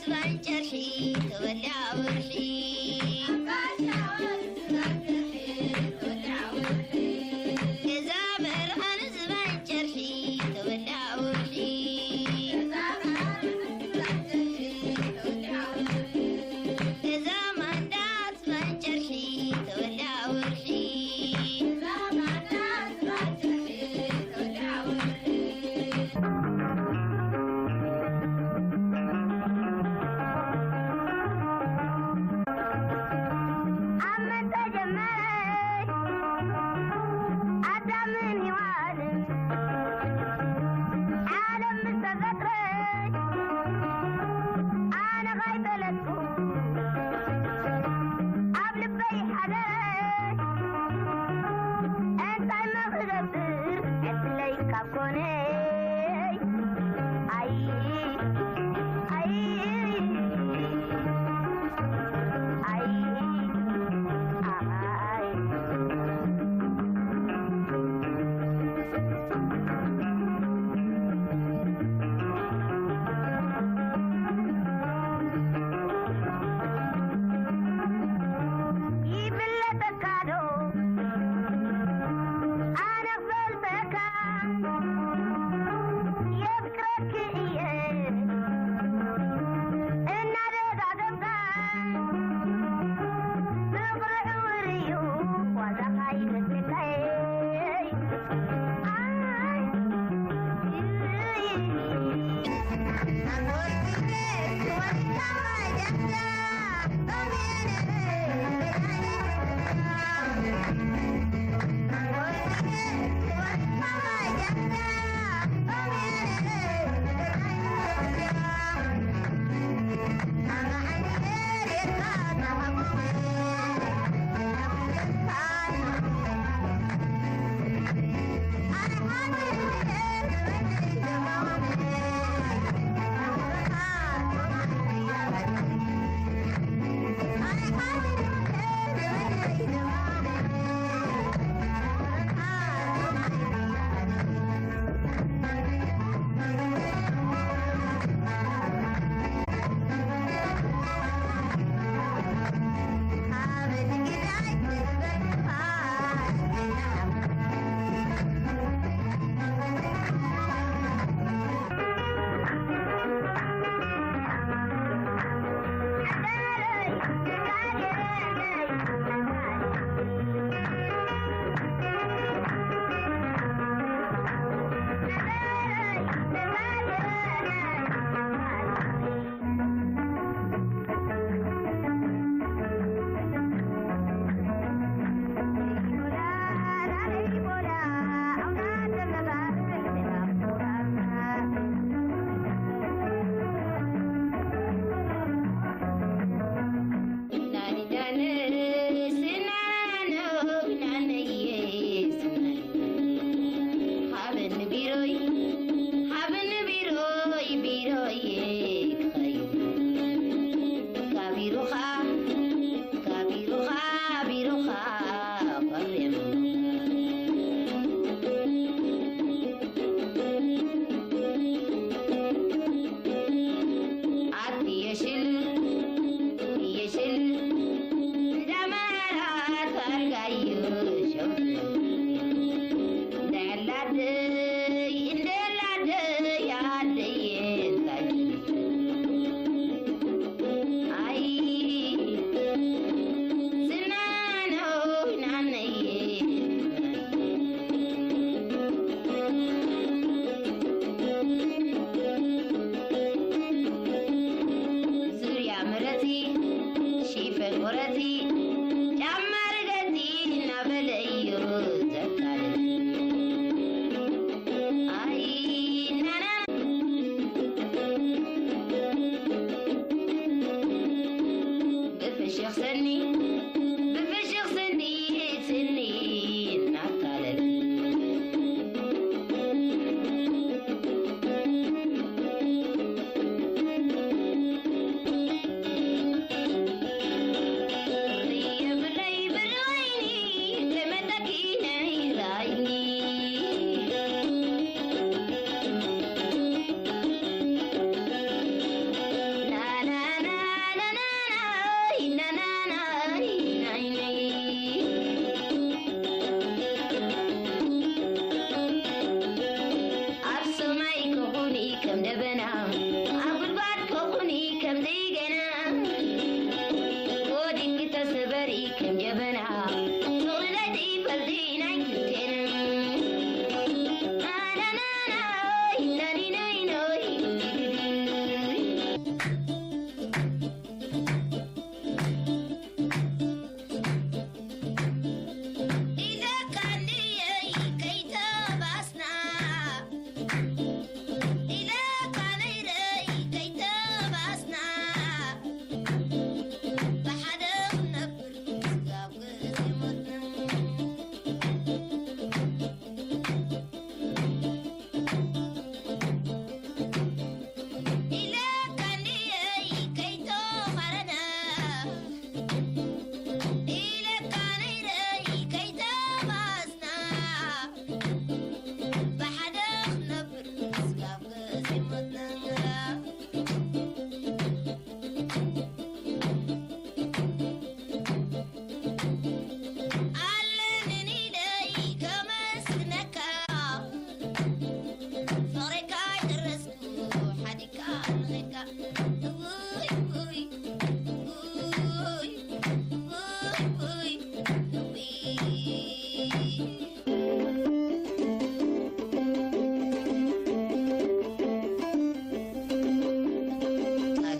ባንጨርሒ ተወልያ ውርሒ እዛ በርሃን ዝባን ጨርሒ ተወልያ ውርሒ እዛ ማንዳት ባንጨርሒ ተወልያ ውርሒ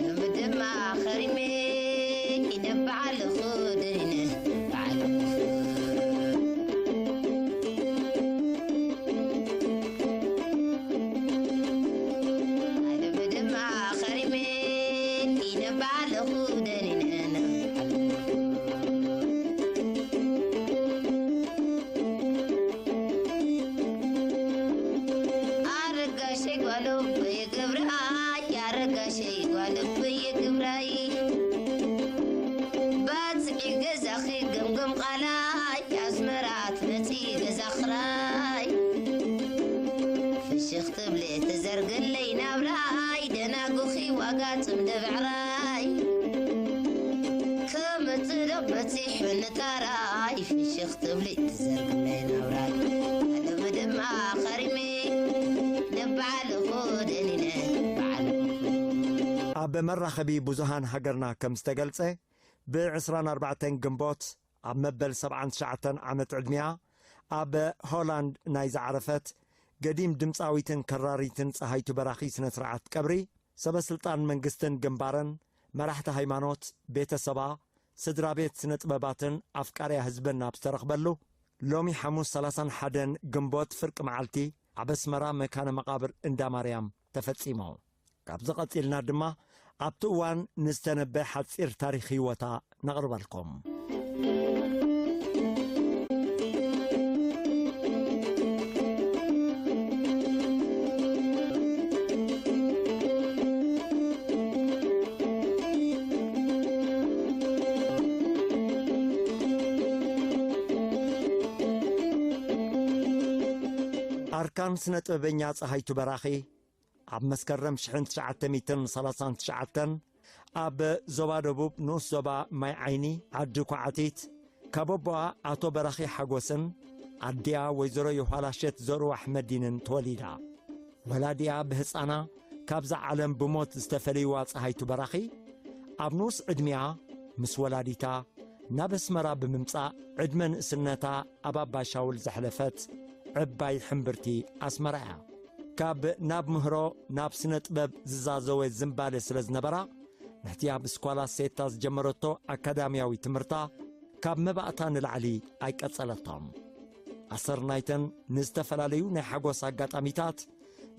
ሎሚ ድማ ኸሪመ ኢነ ባዕልኹ ደኒነ ባዕልኹ። ሎሚ ድማ ኸሪመ ኢነ ባዕልኹ ደኒነ። ኣረጋሸይ ጓል ኣቦይ ግብራይ፣ ኣረጋሸይ ጓል ኣቦይ ግብራይ። ባጽዕ ገዛኺ ገምገም ቃላይ፣ ኣስመራ ትመጺ ገዛ ክራይ። ፍሽኽ ትብሊ ትዘርግለይ ናብራይ፣ ደናጉኺ ዋጋ ጽምዲ ብዕራይ። ክመጽእ ዶ በጺሑ ንታራይ፣ ፍሽኽ ትብሊ ትዘርግለይ ናብራይ። ሎሚ ድማ ኸሪመ ንባዕልኹ ደኒነ ባዕልኹ። ኣብ መራኸቢ ብዙሃን ሃገርና ከም ዝተገልጸ፣ ብ ዕስራን ኣርባዕተን ግንቦት ኣብ መበል ሰብዓን ትሽዓተን ዓመት ዕድሚኣ ኣብ ሆላንድ ናይ ዝዓረፈት ገዲም ድምጻዊትን ከራሪትን ጸሃይቱ በራኺ ስነ ስርዓት ቀብሪ ሰበ ስልጣን መንግስትን ግንባርን፣ መራሕቲ ሃይማኖት፣ ቤተሰባ፣ ስድራ ቤት ስነ ጥበባትን ኣፍቃሪያ ህዝብን ኣብ ዝተረኽበሉ፣ ሎሚ ሓሙስ ሰላሳን ሓደን ግንቦት ፍርቂ መዓልቲ ኣብ ኣስመራ መካነ መቓብር እንዳ ማርያም ተፈጺሙ። ካብዚ ቀጺልና ድማ ኣብቲ እዋን ንዝተነበ ሓጺር ታሪኽ ህይወታ ነቕርበልኩም። ኣርካን ስነ ጥበበኛ ጸሃይቱ በራኺ ኣብ መስከረም ሽሕን ትሽዓተ ሚእትን ሰላሳን ትሽዓተን ኣብ ዞባ ደቡብ ንኡስ ዞባ ማይ ዓይኒ ዓዲ ኳዕቲት ካብ ኣቦኣ ኣቶ በራኺ ሓጎስን ኣዲኣ ወይዘሮ የኋላሸት ዘርኡ ኣሕመዲንን ተወሊዳ። ወላዲኣ ብህፃና ካብዛ ዓለም ብሞት ዝተፈለይዋ ፀሃይቱ በራኺ ኣብ ንኡስ ዕድሚኣ ምስ ወላዲታ ናብ ኣስመራ ብምምጻእ ዕድመ ንእስነታ ኣብ ኣባሻውል ዘሕለፈት ዕባይ ሕምብርቲ ኣስመራ እያ። ካብ ናብ ምህሮ ናብ ስነ ጥበብ ዝዛዘወ ዝምባለ ስለ ዝነበራ፣ ነቲ ኣብ ስኳላ ሴታ ዝጀመረቶ ኣካዳምያዊ ትምህርታ ካብ መባእታ ንላዕሊ ኣይቀጸለቶን። ኣሰር ናይተን ንዝተፈላለዩ ናይ ሓጎስ ኣጋጣሚታት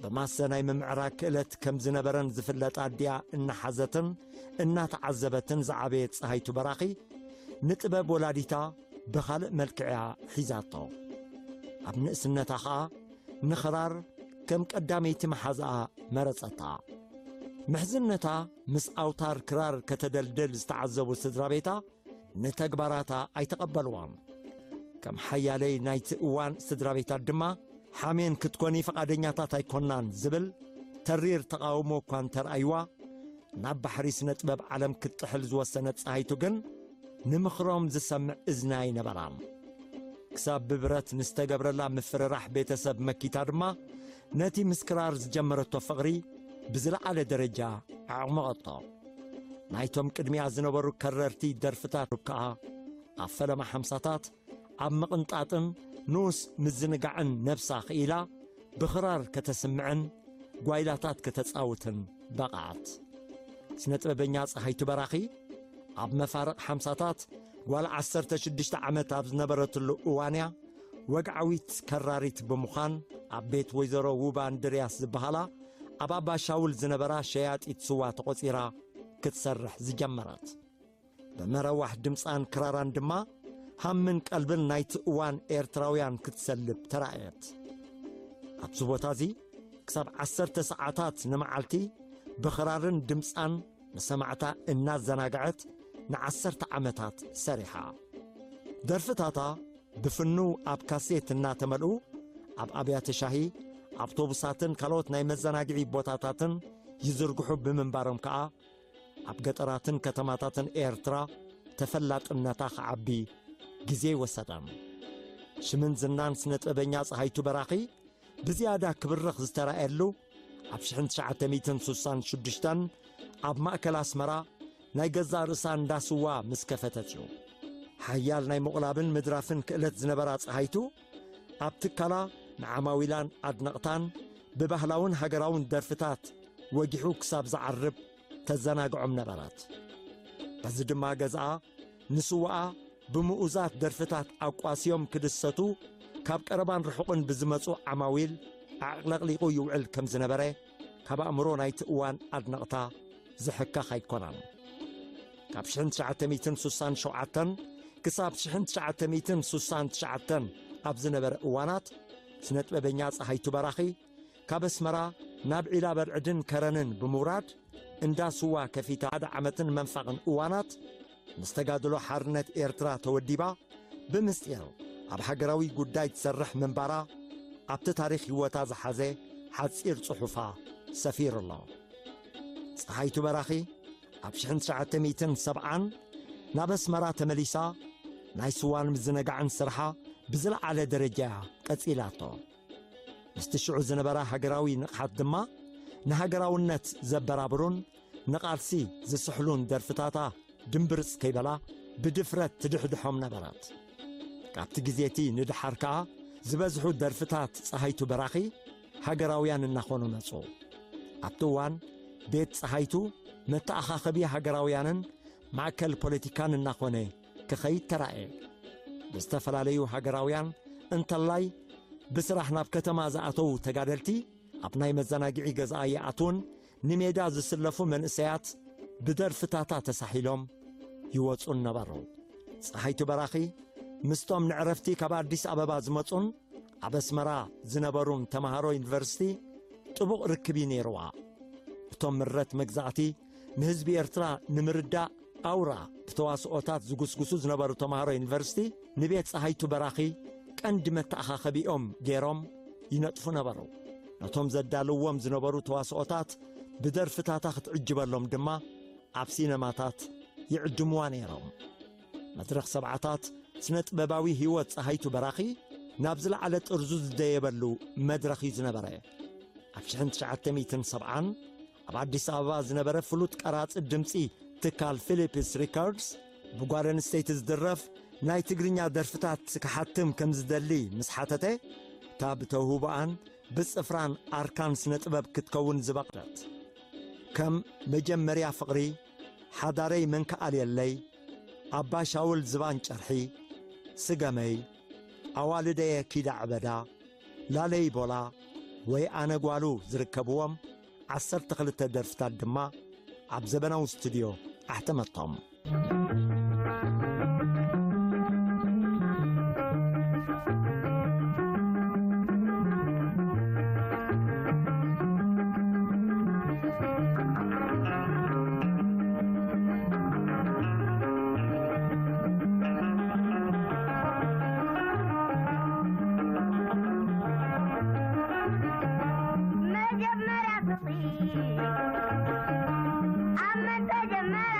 ብማሰ ናይ ምምዕራግ ክእለት ከም ዝነበረን ዝፍለጥ ኣዲኣ እናሓዘትን እናተዓዘበትን ዝዓበየት ጸሃይቱ በራኺ፣ ንጥበብ ወላዲታ ብኻልእ መልክዕ እያ ሒዛቶ። ኣብ ንእስነታ ኸኣ ንኽራር ከም ቀዳመይቲ መሓዛኣ መረጸታ። ምሕዝነታ ምስ ኣውታር ክራር ከተደልድል ዝተዓዘቡ ስድራ ቤታ፣ ንተግባራታ ኣይተቐበልዋን። ከም ሓያለይ ናይቲ እዋን ስድራ ቤታት ድማ፣ ሓሜን ክትኮኒ ፍቓደኛታት ኣይኮናን ዝብል ተሪር ተቓውሞ እኳ እንተርኣይዋ፣ ናብ ባሕሪ ስነ ጥበብ ዓለም ክትጥሕል ዝወሰነት ጸሃይቱ ግን፣ ንምኽሮም ዝሰምዕ እዝኒ ኣይነበራን። ክሳብ ብብረት ንዝተገብረላ ምፍርራሕ ቤተሰብ መኪታ ድማ፣ ነቲ ምስ ክራር ዝጀመረቶ ፍቕሪ ብዝለዓለ ደረጃ ኣዕሞቐቶ። ናይቶም ቅድሚኣ ዝነበሩ ከረርቲ ደርፍታት ከኣ ኣብ ፈለማ ሓምሳታት ኣብ ምቕንጣጥን ንኡስ ምዝንጋዕን ነብሳ ክኢላ ብኽራር ከተስምዕን ጓይላታት ከተጻውትን በቕዓት። ስነ ጥበበኛ ጸሃይቱ በራኺ ኣብ መፋርቕ ሓምሳታት ጓል ዓሰርተ ሽዱሽተ ዓመት ኣብ ዝነበረትሉ እዋን እያ ወግዓዊት ከራሪት ብምዃን ኣብ ቤት ወይዘሮ ውባ እንድርያስ ዝበሃላ ኣብ ኣባ ሻውል ዝነበራ ሸያጢት ስዋ ተቖጺራ ክትሰርሕ ዝጀመረት። ብመረዋሕ ድምጻን ክራራን ድማ ሃምን ቀልብን ናይቲ እዋን ኤርትራውያን ክትሰልብ ተራእየት። ኣብዚ ቦታ እዚ ክሳብ ዓሰርተ ሰዓታት ንመዓልቲ ብኽራርን ድምጻን ንሰማዕታ እናዘናግዐት ንዓሰርተ ዓመታት ሰሪሓ። ደርፍታታ ብፍኑው ኣብ ካሴት እናተመልኡ ኣብ ኣብያተ ሻሂ፣ ኣውቶቡሳትን ካልኦት ናይ መዘናግዒ ቦታታትን ይዝርግሑ ብምንባሮም ከኣ፣ ኣብ ገጠራትን ከተማታትን ኤርትራ ተፈላጥነታ ክዓቢ ግዜ ኣይወሰደን። ሽምን ዝናን ስነ ጥበበኛ ጸሃይቱ በራኺ ብዝያዳ ክብርኽ ዝተራእየሉ፣ ኣብ ሽሕን ትሽዓተ ሚእትን ስሳን ሽዱሽተን ኣብ ማእከል ኣስመራ ናይ ገዛእ ርእሳ እንዳ ስዋ ምስ ከፈተት እዩ። ሓያል ናይ ምቑላብን ምድራፍን ክእለት ዝነበራ ጸሃይቱ፣ ኣብ ትካላ ንዓማዊላን ኣድነቕታን ብባህላውን ሃገራውን ደርፍታት ወጊሑ ክሳብ ዝዓርብ ተዘናግዖም ነበረት። በዚ ድማ ገዝኣ ንስዋኣ ብምኡዛት ደርፍታት ኣቋስዮም ክድሰቱ፣ ካብ ቀረባን ርሑቕን ብዝመጹ ዓማዊል ኣዕቕለቕሊቑ ይውዕል ከም ዝነበረ፣ ካብ ኣእምሮ ናይቲ እዋን ኣድነቕታ ዝሕከኽ ኣይኮነን። ካብ ሽሕን ትሽዓተ ሚእትን ሱሳን ሸውዓተን ክሳብ ሽሕን ትሽዓተ ሚእትን ሱሳን ትሽዓተን ኣብ ዝነበረ እዋናት፣ ስነጥበበኛ ጸሃይቱ በራኺ ካብ ኣስመራ ናብ ዒላ በርዕድን ከረንን ብምውራድ፣ እንዳ ስዋ ከፊታ ሓደ ዓመትን መንፋቕን እዋናት ምስ ተጋድሎ ሓርነት ኤርትራ ተወዲባ፣ ብምስጢር ኣብ ሃገራዊ ጉዳይ ትሰርሕ ምንባራ ኣብቲ ታሪኽ ህይወታ ዝሓዘ ሓጺር ጽሑፋ ሰፊሩ ኣሎ። ጸሃይቱ በራኺ ኣብ ሽሕን ትሽዓተ ሚእትን ሰብዓን ናብ ኣስመራ ተመሊሳ፣ ናይ ስዋን ምዝንጋዕን ስርሓ ብዝለዓለ ደረጃ ቀጺላቶ። ምስቲ ሽዑ ዝነበራ ሃገራዊ ንቕሓት ድማ፣ ንሃገራውነት ዘበራብሩን ንቓልሲ ዝስሕሉን ደርፍታታ ድምብርጽ ከይበላ ብድፍረት ትድሕድሖም ነበረት። ካብቲ ግዜ እቲ ንደሓር ከኣ፣ ዝበዝሑ ደርፍታት ጸሃይቱ በራኺ ሃገራውያን እናኾኑ መጹ። ኣብቲ እዋን፣ ቤት ጸሃይቱ መተኣኻኸቢ ሃገራውያንን ማእከል ፖለቲካን እናኾነ ክኸይድ ተራእየ። ብዝተፈላለዩ ሃገራውያን እንተላይ ብስራሕ ናብ ከተማ ዝኣተዉ ተጋደልቲ፣ ኣብ ናይ መዘናግዒ ገዝኣ ይኣትዉን ንሜዳ ዝስለፉ መንእሰያት ብደርፍታታ ተሳሒሎም ይወጹን ነበሩ። ጸሃይቱ በራኺ ምስቶም ንዕረፍቲ ካብ ኣዲስ ኣበባ ዝመጹን ኣብ ኣስመራ ዝነበሩን ተማሃሮ ዩኒቨርሲቲ ጥቡቕ ርክብ እዩ ነይርዋ። እቶም ምረት መግዛእቲ ንህዝቢ ኤርትራ ንምርዳእ ኣውራ ብተዋስኦታት ዝጉስጉሱ ዝነበሩ ተማሃሮ ዩኒቨርሲቲ ንቤት ጸሃይቱ በራኺ ቀንዲ መተኣኻኸቢኦም ገይሮም ይነጥፉ ነበሩ። ነቶም ዘዳልዎም ዝነበሩ ተዋስኦታት ብደርፍታታ ክትዕጅበሎም ድማ ኣብ ሲነማታት ይዕድምዋ ነይሮም። መድረኽ ሰብዓታት ስነ ጥበባዊ ህይወት ጸሃይቱ በራኺ ናብ ዝለዓለ ጥርዙ ዝደየበሉ መድረኽ እዩ ዝነበረ። ኣብ ሽሕን ትሽዓተ ሚእትን ሰብዓን ኣብ ኣዲስ ኣበባ ዝነበረ ፍሉጥ ቀራጺ ድምጺ ትካል ፊሊፕስ ሪከርድስ፣ ብጓል ኣንስተይቲ ዝድረፍ ናይ ትግርኛ ደርፍታት ክሓትም ከም ዝደሊ ምስ ሓተተ፣ እታ ብተውህቦኣን ብጽፍራን ኣርካን ስነ ጥበብ ክትከውን ዝበቕደት፣ ከም መጀመርያ ፍቕሪ፣ ሓዳረይ መንከኣልየለይ፣ ኣባ ሻውል ዝባን ጨርሒ፣ ስገመይ፣ ኣዋልደየ ኪዳ ዕበዳ፣ ላለይ ቦላ ወይ ኣነ ጓሉ ዝርከብዎም ዓሰርተ ክልተ ደርፍታት ድማ ኣብ ዘበናዊ ስቱድዮ ኣሕተመቶም። መጀመርያ ፍቕሪ ኣብ መን ተጀመረ?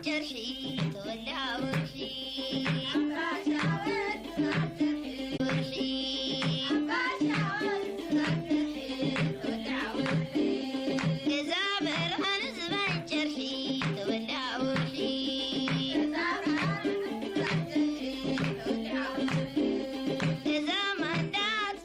ጀርሒ ተወልዳ ውርሒ ኣምባሻ ወዲ ጀርሒ ውርሒ ኣምባሻ ወዲ ጀርሒ ተወልዳ ውርሒ እዛ በርሃን ዝባን ጀርሒ ተወልዳ ውርሒ እዛ በርሃን ዝባን ጀርሒ ተወልዳ ውርሒ እዛ ማንዳት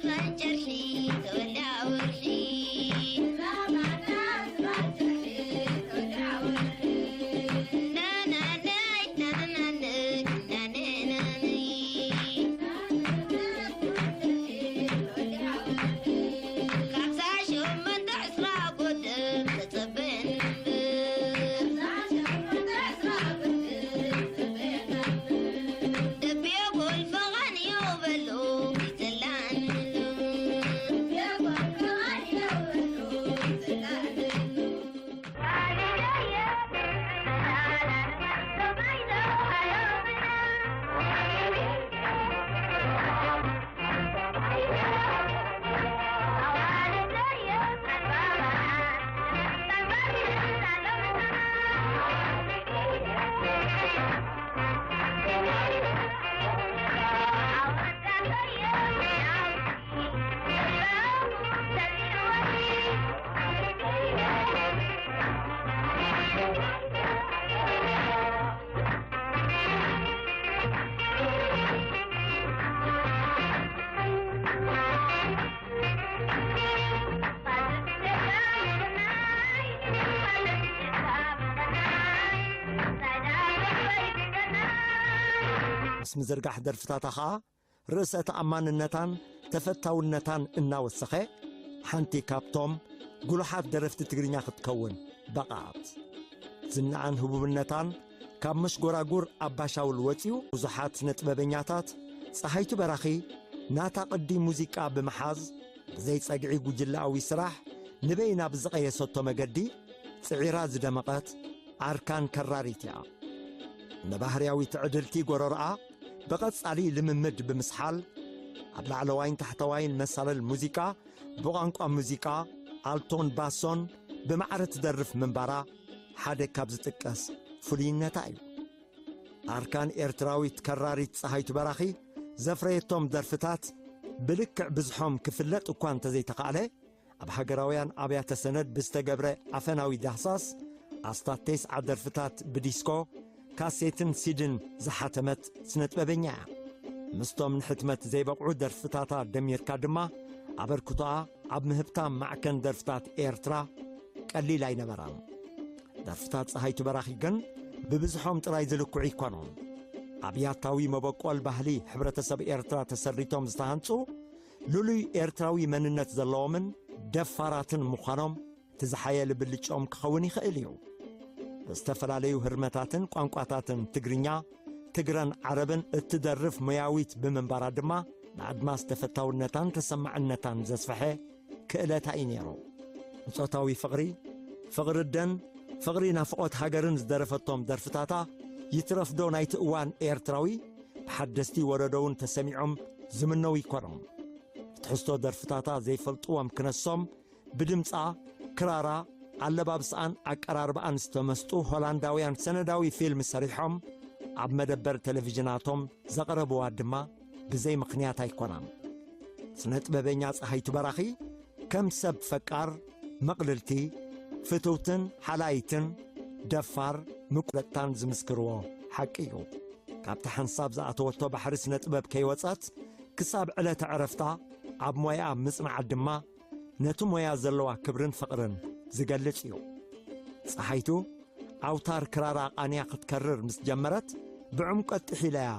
ምስ ምዝርጋሕ ደርፍታታ ኸኣ ርእሰ ተኣማንነታን ተፈታውነታን እናወሰኸ፣ ሓንቲ ካብቶም ጉሉሓት ደረፍቲ ትግርኛ ክትከውን በቓዓት። ዝናኣን ህቡብነታን ካብ መሽጎራጉር ኣባሻውል ወጺኡ፣ ብዙሓት ስነ ጥበበኛታት ጸሃይቱ በራኺ ናታ ቅዲ ሙዚቃ ብምሓዝ፣ ብዘይ ጸግዒ ጉጅለኣዊ ስራሕ ንበይና ብዝቐየሰቶ መገዲ ጽዒራ ዝደመቐት ኣርካን ከራሪት እያ። ንባህርያዊ ትዕድልቲ ጎረሮኣ ብቐጻሊ ልምምድ ብምስሓል፣ ኣብ ላዕለዋይን ታሕተዋይን መሳልል ሙዚቃ ብቋንቋ ሙዚቃ ኣልቶን ባሶን ብማዕረ ትደርፍ ምንባራ ሓደ ካብ ዝጥቀስ ፍሉይነታ እዩ። ኣርካን ኤርትራዊት ከራሪት ጸሃይቱ በራኺ ዘፍረየቶም ደርፍታት ብልክዕ ብዝሖም ክፍለጥ እኳ እንተዘይተኻእለ፣ ኣብ ሃገራውያን ኣብያተ ሰነድ ብዝተገብረ ኣፈናዊ ዳህሳስ፣ ኣስታት ተስዓ ደርፍታት ብዲስኮ፣ ካሴትን ሲድን ዝሓተመት ስነ ጥበበኛ እያ። ምስቶም ንሕትመት ዘይበቕዑ ደርፍታታ ደሚርካ ድማ፣ ኣበርክቶኣ ኣብ ምህብታም ማዕከን ደርፍታት ኤርትራ ቀሊል ኣይነበራን። ደርፍታት ጸሃይቱ በራኺ ግን ብብዝሖም ጥራይ ዝልክዑ ኣይኮኑን። ኣብ ያታዊ መበቆል ባህሊ ሕብረተሰብ ኤርትራ ተሰሪቶም ዝተሃንጹ፣ ልሉይ ኤርትራዊ መንነት ዘለዎምን ደፋራትን ምዃኖም እቲ ዝሓየለ ብልጭኦም ክኸውን ይኽእል እዩ። ብዝተፈላለዩ ህርመታትን ቋንቋታትን ትግርኛ፣ ትግረን ዓረብን እትደርፍ ሞያዊት ብምንባራ ድማ ንኣድማስ ተፈታውነታን ተሰማዕነታን ዘስፍሐ ክእለታ እዩ ነይሩ። ብጾታዊ ፍቕሪ፣ ፍቕሪ ኣደን ፍቕሪ ናፍቖት ሃገርን ዝደረፈቶም ደርፍታታ፣ ይትረፍዶ ናይቲ እዋን ኤርትራዊ፣ ብሓደስቲ ወለዶ እውን ተሰሚዖም ዝምነው ኣይኮኑን። ብትሕዝቶ ደርፍታታ ዘይፈልጥዎም ክነሶም፣ ብድምጻ፣ ክራራ፣ ኣለባብስኣን ኣቀራርባኣን ዝተመስጡ ሆላንዳውያን ሰነዳዊ ፊልም ሰሪሖም ኣብ መደበር ቴሌቪዥናቶም ዘቕረብዋ ድማ ብዘይ ምኽንያት ኣይኮናን። ስነ ጥበበኛ ጸሃይቱ በራኺ ከም ሰብ ፈቃር፣ መቕልልቲ፣ ፍትውትን ሓላይትን፣ ደፋር፣ ምቁለጥታን ዝምስክርዎ ሓቂ እዩ። ካብቲ ሓንሳብ ዝኣተወቶ ባሕሪ ስነ ጥበብ ከይወጸት ክሳብ ዕለተ ዕረፍታ ኣብ ሞያኣ ምጽንዓ ድማ ነቲ ሞያ ዘለዋ ክብርን ፍቕርን ዝገልጽ እዩ። ጸሃይቱ ኣውታር ክራራ ቃንያ ክትከርር ምስ ጀመረት ብዕምቆት ጥሒላያ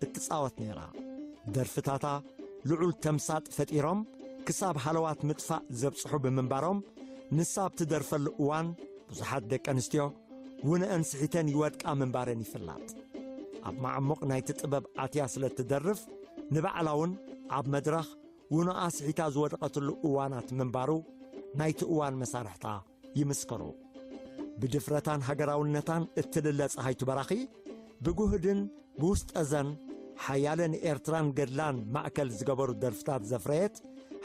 እትጻወት ነይራ። ደርፍታታ ልዑል ተምሳጥ ፈጢሮም ክሳብ ሃለዋት ምጥፋእ ዘብጽሑ ብምንባሮም ንሳ ኣብ ትደርፈሉ እዋን ብዙሓት ደቂ ኣንስትዮ ውነአን ስሒተን ይወድቃ ምንባረን ይፍላጥ። ኣብ መዓሙቕ ናይቲ ጥበብ ኣትያ ስለ እትደርፍ ንባዕላ እውን ኣብ መድረኽ ውኖኣ ስሒታ ዝወደቐትሉ እዋናት ምንባሩ ናይቲ እዋን መሳርሕታ ይምስክሩ። ብድፍረታን ሃገራውነታን እትልለ ጸሃይቱ በራኺ ብጉህድን ብውስጠዘን ሓያለ ንኤርትራን ገድላን ማእከል ዝገበሩ ደርፍታት ዘፍረየት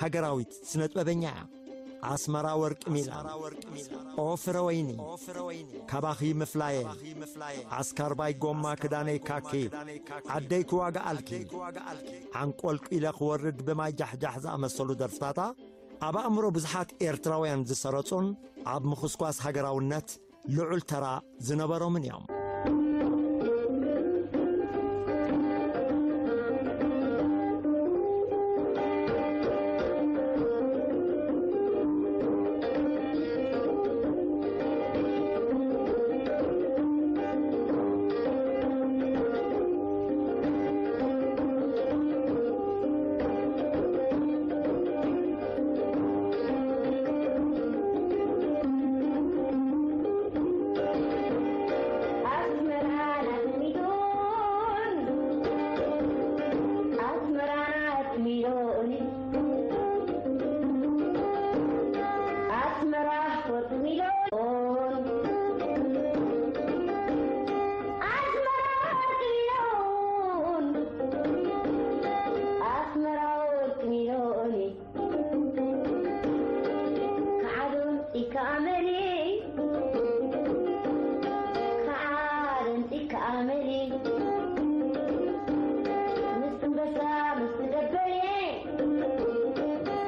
ሃገራዊት ስነ ጥበበኛ እያ። ኣስመራ ወርቂ ሚላን፣ ኦ ፍረ ወይኒ፣ ካባኺ ምፍላየ፣ ዓስካርባይ ጎማ ክዳነይ ካኪ፣ ዓደይ ክዋግኣልኪ፣ ዓንቆልቁለ ክወርድ ብማይ ጃሕጃሕ ዝኣመሰሉ ደርፍታታ፣ ኣብ ኣእምሮ ብዙሓት ኤርትራውያን ዝሰረጹን ኣብ ምኹስኳስ ሃገራውነት ልዑል ተራ ዝነበሮምን እዮም። ኣስመራ ናት ሚሊዮን፣ ኣስመራ ናት ሚሊዮን፣ ኣስመራ ወርቂ ሚሊዮን፣ ኣስመራ ወርቂ ሚሊዮን፣ ኣስመራ ወርቂ ሚሊዮን። ከዓዶም ኢከኣመኒ፣ ከዓዶም ኢከኣመኒ። ምስ ኣንበሳ ምስ ገበሬ፣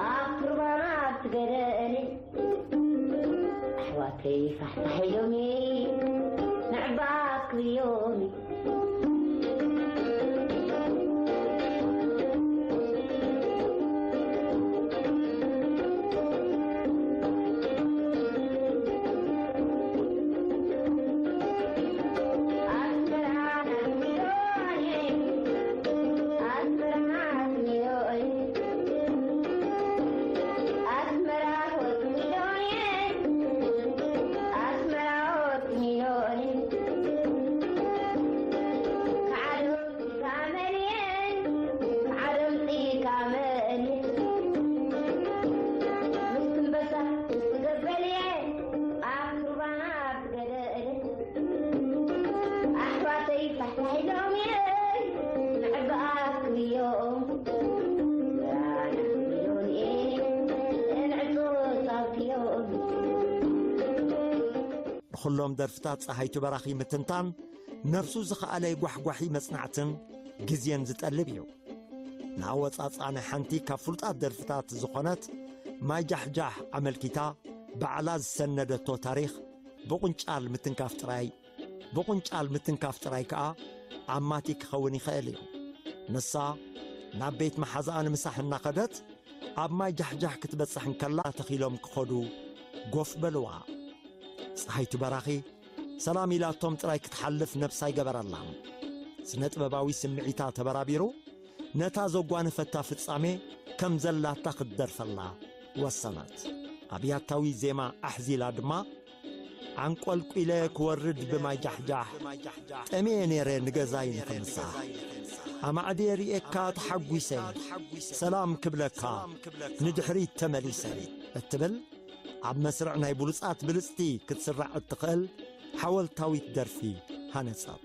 ኣብ ቁርባና ኣብ ትገደእኒ። ኣሕዋተይ ፋሕፋሕ ኢሎሚ፣ ንዕባ ክብዮሚ። ኣስመራ ወርቂ ሚሊዮን፣ ኣስመራ ወርቂ ሚሊዮን። ከዓዶም ኢከኣመኒ፣ ከዓዶም ኢከኣመኒ። ምስ ኣንበሳ ምስ ገበልየ፣ ኣብ ቁርባና ኣብ ገደል። ኣሕዋተይ ፋሕፋሕ ኢሎም እየ፣ ንዕባ ክብዮም። ንኹሎም ደርፍታት ጸሃይቱ በራኺ ምትንታን፣ ነፍሱ ዝኸኣለ ጓሕጓሒ መጽናዕትን ግዜን ዝጠልብ እዩ። ንኣወጻጽኣ ናይ ሓንቲ ካብ ፍሉጣት ደርፍታት ዝኾነት ማይ ጃሕጃሕ ኣመልኪታ ባዕላ ዝሰነደቶ ታሪኽ ብቑንጫል ምትንካፍ ጥራይ፣ ብቑንጫል ምትንካፍ ጥራይ ከኣ ኣማቲ ክኸውን ይኽእል እዩ። ንሳ ናብ ቤት መሓዛኣ ንምሳሕ እናኸደት፣ ኣብ ማይ ጃሕጃሕ ክትበጽሕ እንከላ ተኺሎም ክኸዱ ጎፍ በልዋ። ጸሃይቱ በራኺ ሰላም ኢላቶም ጥራይ ክትሓልፍ ነብሳ ኣይገበረላን። ስነ ጥበባዊ ስምዒታ ተበራቢሩ፣ ነታ ዘጓነፈታ ፍጻሜ ከም ዘላታ ክትደርፈላ ወሰነት። ኣብያታዊ ዜማ ኣሕዚላ ድማ፣ ዓንቆልቁለ ክወርድ ብማይ ጃሕጃሕ፣ ጠምየ ነይረ ንገዛይ ንኽምሳሕ። ኣማዕድየ ርእየካ ተሓጒሰ፣ ሰላም ክብለካ ንድሕሪት ተመሊሰ፣ እትብል ኣብ መስርዕ ናይ ብሉጻት ብልጽቲ ክትስራዕ እትኽእል ሓወልታዊት ደርፊ ሃነጸት።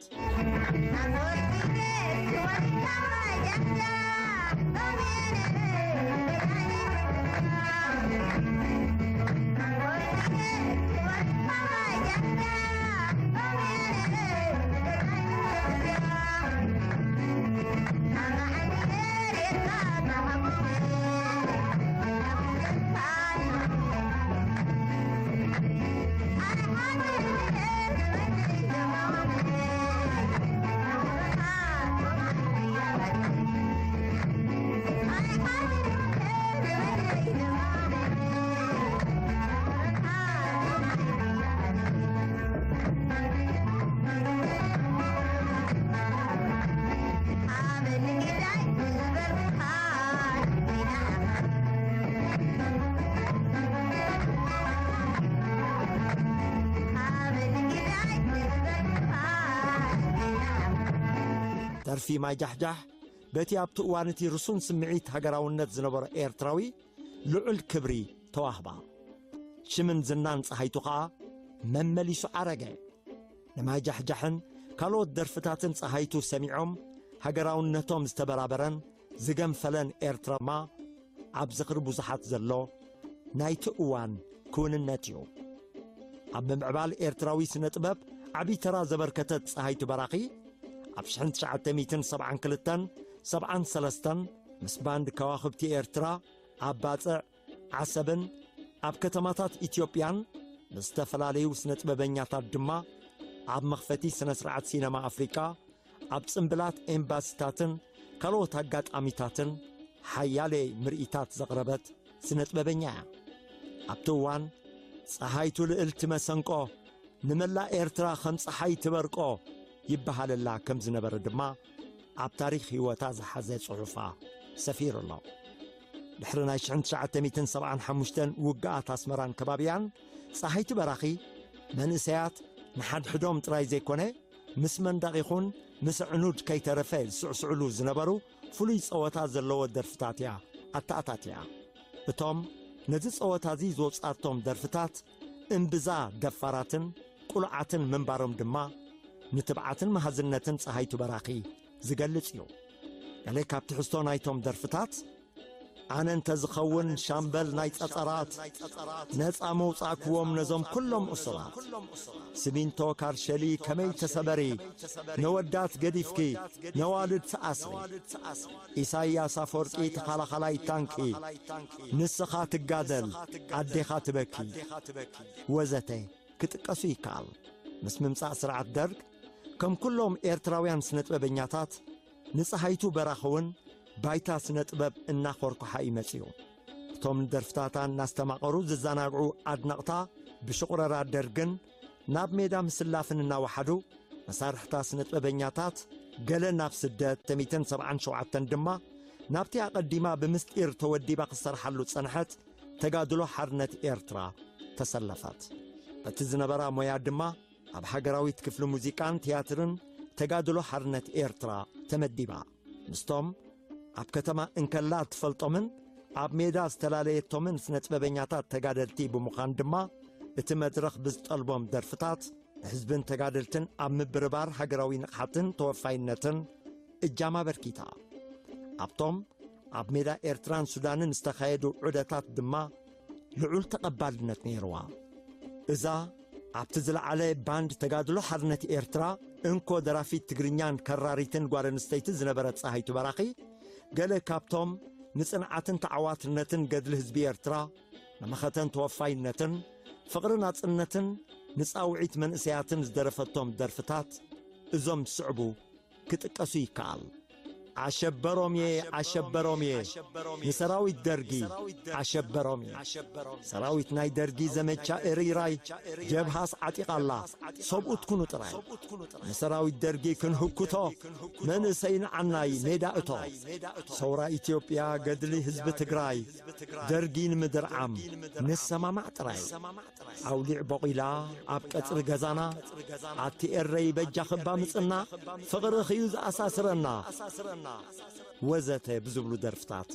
ደርፊ ማይ ጃሕጃሕ በቲ ኣብቲ እዋን እቲ ርሱን ስምዒት ሃገራውነት ዝነበሮ ኤርትራዊ ልዑል ክብሪ ተዋህባ። ሽምን ዝናን ጸሃይቱ ኸኣ መመሊሱ ዓረገ። ንማይ ጃሕጃሕን ካልኦት ደርፍታትን ጸሃይቱ ሰሚዖም ሃገራውነቶም ዝተበራበረን ዝገንፈለን ኤርትራማ ኣብ ዝኽሪ ብዙሓት ዘሎ ናይቲ እዋን ክውንነት እዩ። ኣብ ምምዕባል ኤርትራዊ ስነ ጥበብ ዓቢ ተራ ዘበርከተት ጸሃይቱ በራኺ፣ ኣብ ሽሕን ትሽዓተ ሚእትን ሰብዓን ክልተን ሰብዓን ሰለስተን ምስ ባንድ ከዋኽብቲ ኤርትራ ኣብ ባጽዕ፣ ዓሰብን ኣብ ከተማታት ኢትዮጵያን ምስ ዝተፈላለዩ ስነ ጥበበኛታት ድማ ኣብ መኽፈቲ ስነ ስርዓት ሲነማ ኣፍሪቃ፣ ኣብ ጽምብላት ኤምባሲታትን ካልኦት ኣጋጣሚታትን ሓያለ ምርኢታት ዘቕረበት ስነ ጥበበኛ እያ። ኣብቲ እዋን፣ ጸሃይቱ ልእልቲ መሰንቆ ንመላእ ኤርትራ ከም ጸሓይ ትበርቆ ይበሃለላ ከም ዝነበረ ድማ ኣብ ታሪኽ ህይወታ ዝሓዘ ጽሑፋ ሰፊሩ ኣሎ። ድሕሪ ናይ ሽሕን ትሽዓተ ሚእትን ሰብዓን ሓሙሽተን ውግኣት ኣስመራን ከባቢያን፣ ጸሃይቱ በራኺ መንእሰያት ንሓድሕዶም ጥራይ ዘይኮነ፣ ምስ መንደቕ ይኹን ምስ ዕኑድ ከይተረፈ ዝስዕስዕሉ ዝነበሩ ፍሉይ ጸወታ ዘለዎ ደርፍታት እያ ኣተኣታትያ። እቶም ነዚ ጸወታ እዚ ዘውጻቶም ደርፍታት እምብዛ ደፋራትን ቅሉዓትን ምንባሮም ድማ ንትብዓትን መሃዝነትን ጸሃይቱ በራኺ ዝገልጽ እዩ። ገለ ካብ ትሕዝቶ ናይቶም ደርፍታት፣ ኣነ እንተ ዝኸውን ሻምበል ናይ ጸጸራት፣ ነጻ መውጻእክዎም ነዞም ኩሎም እሱራት። ሲሚንቶ ካርሸሊ ከመይ ተሰበሪ፣ ነወዳት ገዲፍኪ፣ ነዋልድ ትኣስሪ። ኢሳይያስ ኣፈወርቂ ተኻላኻላይ ታንኪ፣ ንስኻ ትጋደል፣ ኣዴኻ ትበኪ፣ ወዘተ ክጥቀሱ ይከኣል። ምስ ምምጻእ ስርዓት ደርግ፣ ከም ኩሎም ኤርትራውያን ስነጥበበኛታት፣ ንጸሃይቱ በራኺ እውን ባይታ ስነ ጥበብ እናኾርኩሓ እዩ መጺኡ። እቶም ንደርፍታታ እናስተማቐሩ ዝዘናግዑ ኣድነቕታ፣ ብሽቑረራ ደርግን ናብ ሜዳ ምስላፍን እናወሓዱ፣ መሳርሕታ ስነ ጥበበኛታት፣ ገለ ናብ ስደት፣ ሚእትን ሰብዓን ሸውዓተን ድማ ናብቲ ኣቐዲማ ብምስጢር ተወዲባ ክትሰርሓሉ ዝጸንሐት ተጋድሎ ሓርነት ኤርትራ ተሰለፈት። በቲ ዝነበራ ሞያ ድማ ኣብ ሃገራዊት ክፍሊ ሙዚቃን ትያትርን ተጋድሎ ሓርነት ኤርትራ ተመዲባ። ምስቶም ኣብ ከተማ እንከላ እትፈልጦምን ኣብ ሜዳ ዝተፈላለየቶምን ስነ ጥበበኛታት ተጋደልቲ ብምዃን ድማ፣ እቲ መድረኽ ብዝጠልቦም ደርፍታት ንህዝብን ተጋደልትን ኣብ ምብርባር ሃገራዊ ንቕሓትን ተወፋይነትን እጃማ ኣበርኪታ። ኣብቶም ኣብ ሜዳ ኤርትራን ሱዳንን ዝተኻየዱ ዑደታት ድማ ልዑል ተቐባልነት ነይርዋ። እዛ ኣብቲ ዝለዓለ ባንድ ተጋድሎ ሓርነት ኤርትራ እንኮ ደራፊት ትግርኛን ከራሪትን ጓል ኣንስተይቲ ዝነበረት ጸሃይቱ በራኺ፣ ገለ ካብቶም ንጽንዓትን ተዓዋትነትን ገድሊ ህዝቢ ኤርትራ፣ ንመኸተን ተወፋይነትን ፍቕሪ ናጽነትን ንጻውዒት መንእሰያትን ዝደረፈቶም ደርፍታት እዞም ዝስዕቡ ክጥቀሱ ይከኣል። ኣሸበሮም እየ፣ ኣሸበሮም እየ፣ ንሰራዊት ደርጊ ኣሸበሮም እየ። ሰራዊት ናይ ደርጊ ዘመቻ እርይራይ፣ ጀብሃስ ዓጢቓ ኣላ፣ ሰብኡት ኩኑ ጥራይ። ንሰራዊት ደርጊ ክንህኩቶ፣ መንእሰይ ንዓናይ ሜዳ እቶ። ሰውራ ኢትዮጵያ፣ ገድሊ ህዝቢ ትግራይ፣ ደርጊ ንምድርዓም ንሰማማዕ ጥራይ። ኣውሊዕ ቦቒላ ኣብ ቀጽሪ ገዛና፣ ኣቲ ኤረይ በጃኺ እባ ምጽና፣ ፍቕርኺ እዩ ዝኣሳስረና፣ ወዘተ ብዝብሉ ደርፍታት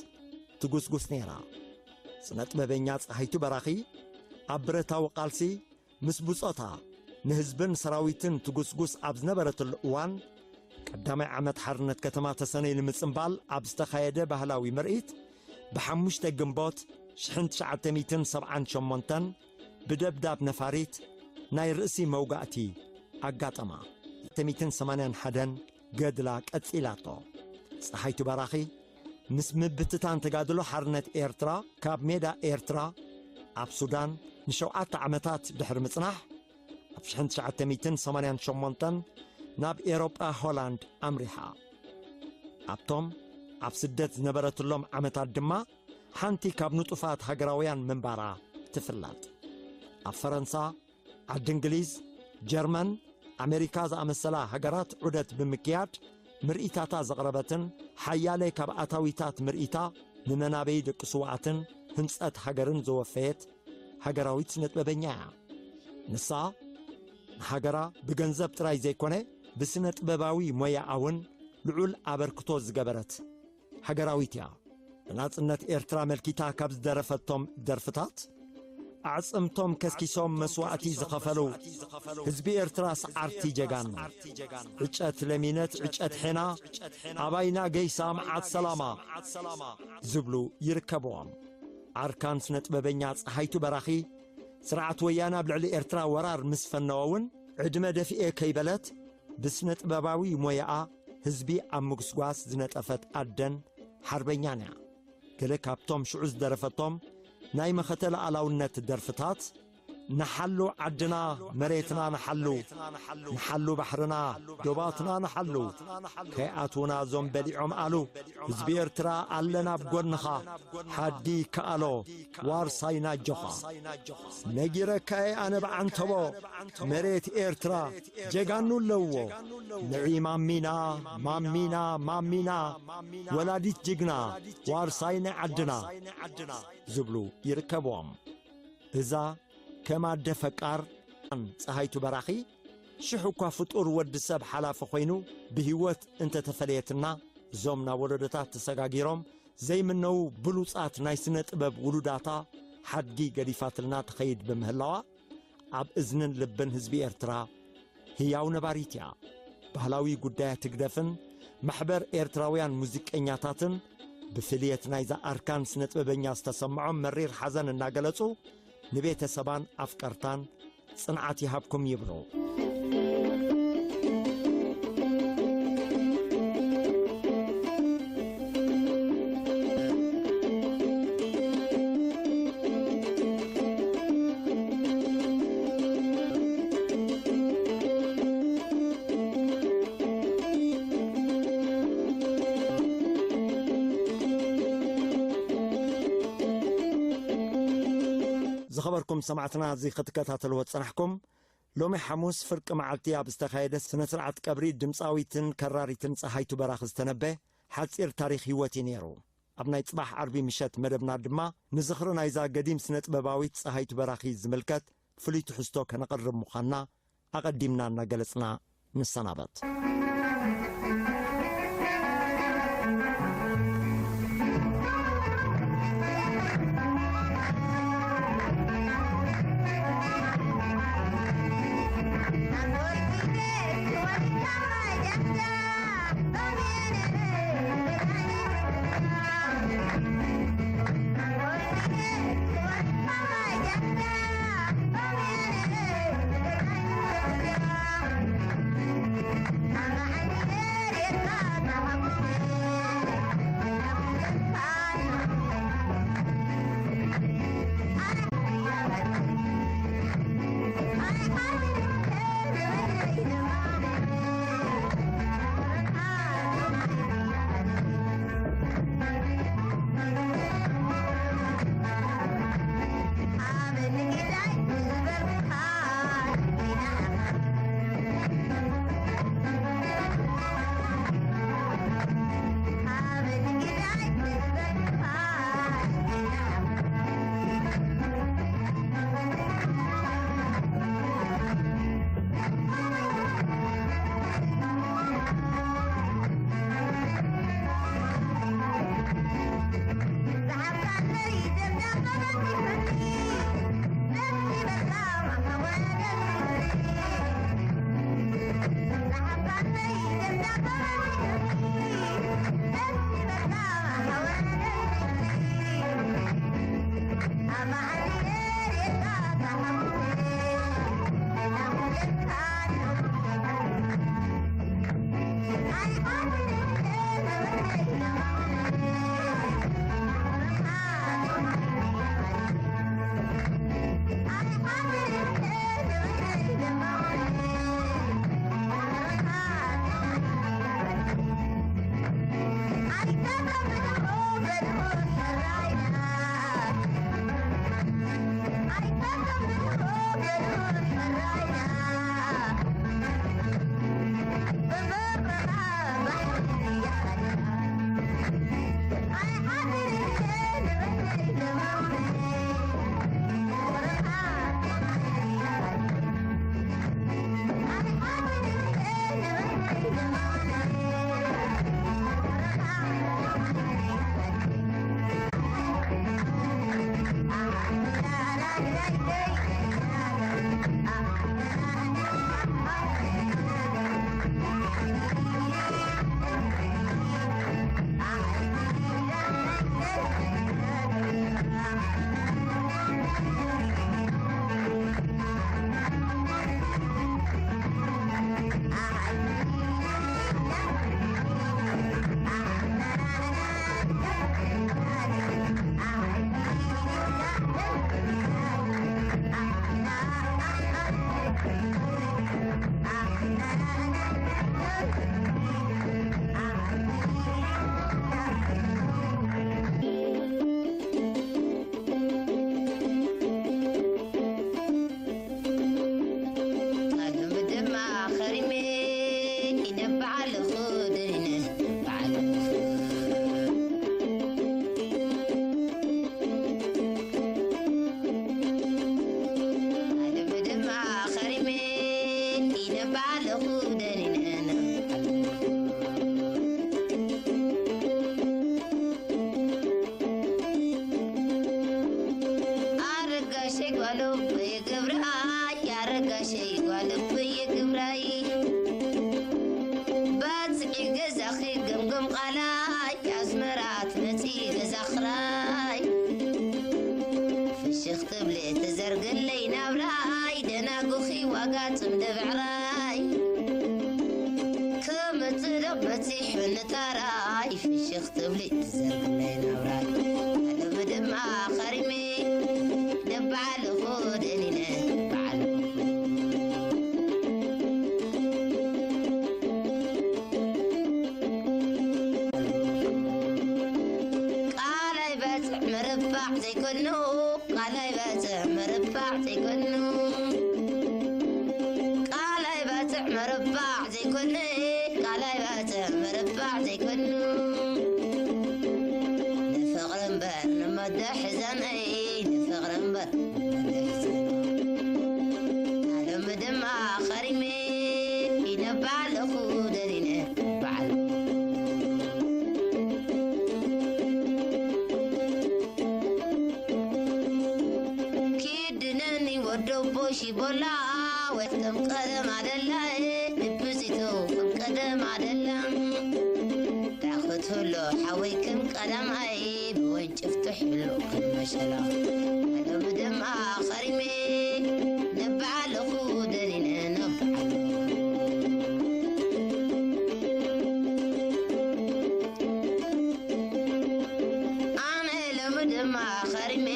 ትጉስጉስ ነይራ። ስነ ጥበበኛ ጸሃይቱ በራኺ ኣብ ብረታዊ ቃልሲ ምስ ብጾታ ንህዝብን ሰራዊትን ትጉስጉስ ኣብ ዝነበረትሉ እዋን፣ ቀዳማይ ዓመት ሓርነት ከተማ ተሰነይ ንምጽንባል ኣብ ዝተኻየደ ባህላዊ ምርኢት፣ ብሓሙሽተ ግንቦት ሽሕን ትሽዓተ ሚእትን ሰብዓን ሸሞንተን ብደብዳብ ነፋሪት ናይ ርእሲ መውጋእቲ ኣጋጠማ። ክልተ ሚእትን ሰማንያን ሓደን ገድላ ቀጺላቶ። ጸሃይቱ በራኺ ምስ ምብትታን ተጋድሎ ሓርነት ኤርትራ ካብ ሜዳ ኤርትራ ኣብ ሱዳን ንሸውዓተ ዓመታት ድሕሪ ምጽናሕ፣ ኣብ ሽሕን ትሽዓተ ሚእትን ሰማንያን ሸሞንተን ናብ ኤሮጳ ሆላንድ ኣምሪሓ። ኣብቶም ኣብ ስደት ዝነበረትሎም ዓመታት ድማ ሓንቲ ካብ ንጡፋት ሃገራውያን ምንባራ ትፍለጥ። ኣብ ፈረንሳ፣ ዓዲ እንግሊዝ፣ ጀርመን፣ ኣሜሪካ ዝኣመሰላ ሃገራት ዑደት ብምክያድ ምርኢታታ ዘቕረበትን ሓያለ ካብ ኣታዊታት ምርኢታ ንመናበዪ ደቂ ስውኣትን ህንጸት ሃገርን ዘወፈየት ሃገራዊት ስነ ጥበበኛ እያ። ንሳ ንሃገራ ብገንዘብ ጥራይ ዘይኮነ፣ ብስነ ጥበባዊ ሞያኣ እውን ልዑል ኣበርክቶ ዝገበረት ሃገራዊት እያ። ንናጽነት ኤርትራ መልኪታ ካብ ዝደረፈቶም ደርፍታት፣ ኣዕጽምቶም ከስኪሶም መስዋእቲ ዝኸፈሉ ህዝቢ ኤርትራ ሰዓርቲ ጀጋኑ፣ ዕጨት ለሚነት፣ ዕጨት ሔና፣ ኣባይና ገይሳ፣ መዓት ሰላማ ዝብሉ ይርከብዎም። ዓርካን ስነ ጥበበኛ ጸሃይቱ በራኺ፣ ስርዓት ወያነ ኣብ ልዕሊ ኤርትራ ወራር ምስ ፈነወ እውን፣ ዕድመ ደፊኤ ከይበለት፣ ብስነ ጥበባዊ ሞያኣ ህዝቢ ኣብ ምጉስጓስ ዝነጠፈት ኣደን ሓርበኛን እያ። ገለ ካብቶም ሽዑ ዝደረፈቶም ናይ መኸተ ሉዓላውነት ደርፍታት፣ ንሓሉ ዓድና፣ መሬትና ንሓሉ፣ ንሓሉ ባሕርና፣ ዶባትና ንሓሉ፣ ከይኣትዉና እዞም በሊዖም ኣሉ፣ ህዝቢ ኤርትራ ኣለና ኣብ ጎንኻ፣ ሓድጊ ይከኣሎ፣ ዋርሳይና ኣጆኻ። ነጊረካ'የ ኣነ ብዓንተቦ፣ መሬት ኤርትራ ጀጋኑ ኣለዎ፣ ንዒ ማሚና፣ ማሚና፣ ማሚና፣ ወላዲት ጅግና፣ ዋርሳይ ናይ ዓድና ዝብሉ ይርከብዎም። እዛ ከም ኣደ ፈቃር ጸሃይቱ በራኺ፣ ሽሕ እኳ ፍጡር ወዲ ሰብ ሓላፊ ኮይኑ ብህይወት እንተተፈለየትና፣ እዞም ናብ ወለዶታት ተሰጋጊሮም ዘይምነዉ ብሉጻት ናይ ስነ ጥበብ ውሉዳታ ሓድጊ ገዲፋትልና ትኸይድ ብምህላዋ፣ ኣብ እዝንን ልብን ህዝቢ ኤርትራ ህያው ነባሪት እያ። ባህላዊ ጉዳያት ህግደፍን ማሕበር ኤርትራውያን ሙዚቀኛታትን ብፍልየት ናይዛ ኣርካን ስነ ጥበበኛ ዝተሰምዖም መሪር ሓዘን እናገለጹ፣ ንቤተሰባን ኣፍቀርታን ጽንዓት ይሃብኩም ይብሉ። ዝኸበርኩም ሰማዕትና፣ እዚ ክትከታተልዎ ዝጸናሕኩም፣ ሎሚ ሓሙስ ፍርቂ መዓልቲ ኣብ ዝተኻየደ ስነ ስርዓት ቀብሪ ድምጻዊትን ከራሪትን ጸሃይቱ በራኺ ዝተነበ ሓጺር ታሪኽ ህይወት እዩ ነይሩ። ኣብ ናይ ጽባሕ ዓርቢ ምሸት መደብና ድማ ንዝኽሪ ናይዛ ገዲም ስነ ጥበባዊት ጸሃይቱ በራኺ ዝምልከት ፍሉይ ትሕዝቶ ከነቕርብ ምዃንና ኣቐዲምና እናገለጽና ንሰናበት። ኣሎም ድማ ኸሪሜ ኢነ በዓልኹ ደኒነ በዓልኹ። ኣሎም ድማ ኸሪሜ ኢነ በዓልኹ ደኒነ በዓልኹ። ኣረጋሸይ ጓል ኣቦይ ግብራይ፣ ኣረጋሸይ ጓል ኣቦይ ግብራይ። ባጽዒ ገዛኺ ገምገም ቃላይ፣ ኣስመራ ትመጺ ገዛ ኽራይ። ፍሽኽ ትብሊ ትዘርግለይ ናብራይ፣ ደናጉኺ ዋጋ ጽምዲ ብዕራይ። ክመጽእ ዶ በጺሑ ንታራይ፣ ፍሽኽ ትብሊ ትዘርግለይ ናብራይ። ኣሎም ድማ ኸሪሜ ነባዕልኹ ደኒነ በዓልኹ። ቃላይ በጽዕ ምርባዕ ዘይኮኑ፣ ቃላይ በጽዕ ምርባዕ ዘይኮኑ፣ ቃላይ በጽዕ ምርባዕ ዘይኮነ፣ ቃላይ ባጽዕ ምርባዕ ዘይኮኑ። ንፍቕሪ እምበር ንመዶ ሕዘነይ፣ ንፍቕሪ እምበር ንመዶ ሕዘነይ። ኣሎም ድማ ኸሪሜ ኢነ ባዕልኹ ደኒነ ባዕልኹ። ኪድነኒ ወደቦ ሺቦላ፣ ወይ ከም ቀደም ኣደላ፣ ልቢ ዚቱ ከም ቀደም ኣደላ። ዳኽትሎ ሓወይ ከም ቀዳማይ፣ ብወንጭፍ ትሕሎ ከም መሸላ። ኣሎም ድማ ኸሪሜ ነባዕልኹ ደኒነ ነባዕልኹ። ኣነ ሎሚ ድማ ኸሪሜ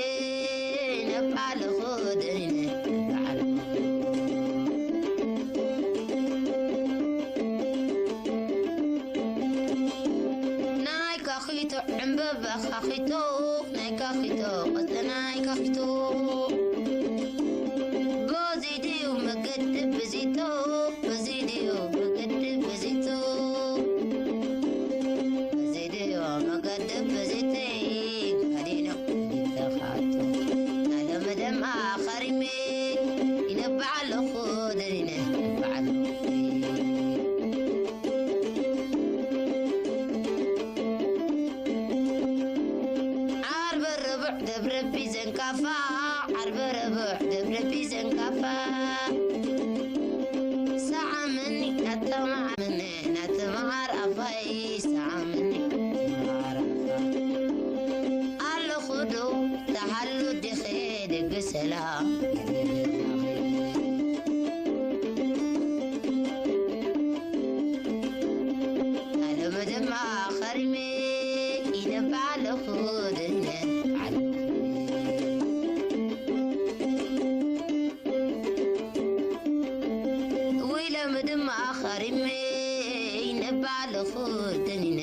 ነባዕልኹ ደኒነ በዓልኹ። ናይ ካኺቶ ዕምበባ ካኺቶ፣ ናይ ካኺቶ ቆጽሊ ናይ ካኺቶ። በዚ ድዩ መገዲ ብዚቶ፣ በዚ ድዩ መገዲ ብዚቶ። በዚ ድዩ መገዲ ብዚተይ፣ ጋዲኖ ይተኻቶ። ናይ ሎሚ ድማ ኸሪሜ፣ ይነብዕ ኣለኹ ደኒነ፣ ይነብዕ ኣለኹ። ዓርበ ረቡዕ ደብረ ቢዘን ካፋ፣ ዓርበ ረቡዕ ደብረ ቢዘን ካፋ። ሰዓምኒ ናተማዓምኒ ናተማዓር ኣፋይ፣ ሰዓምኒ ናተማዓር ኣፋይ። ኣለኹ ዶ ተሃሉ ዲኸ ደገ ሰላም? ኣሎም ድማ ኸሪሜ ይነብዕ ኣለኹ ደኒነ። ውይ ሎሚ ድማ ኸሪሜ ይነብዕ ኣለኹ ደኒነ።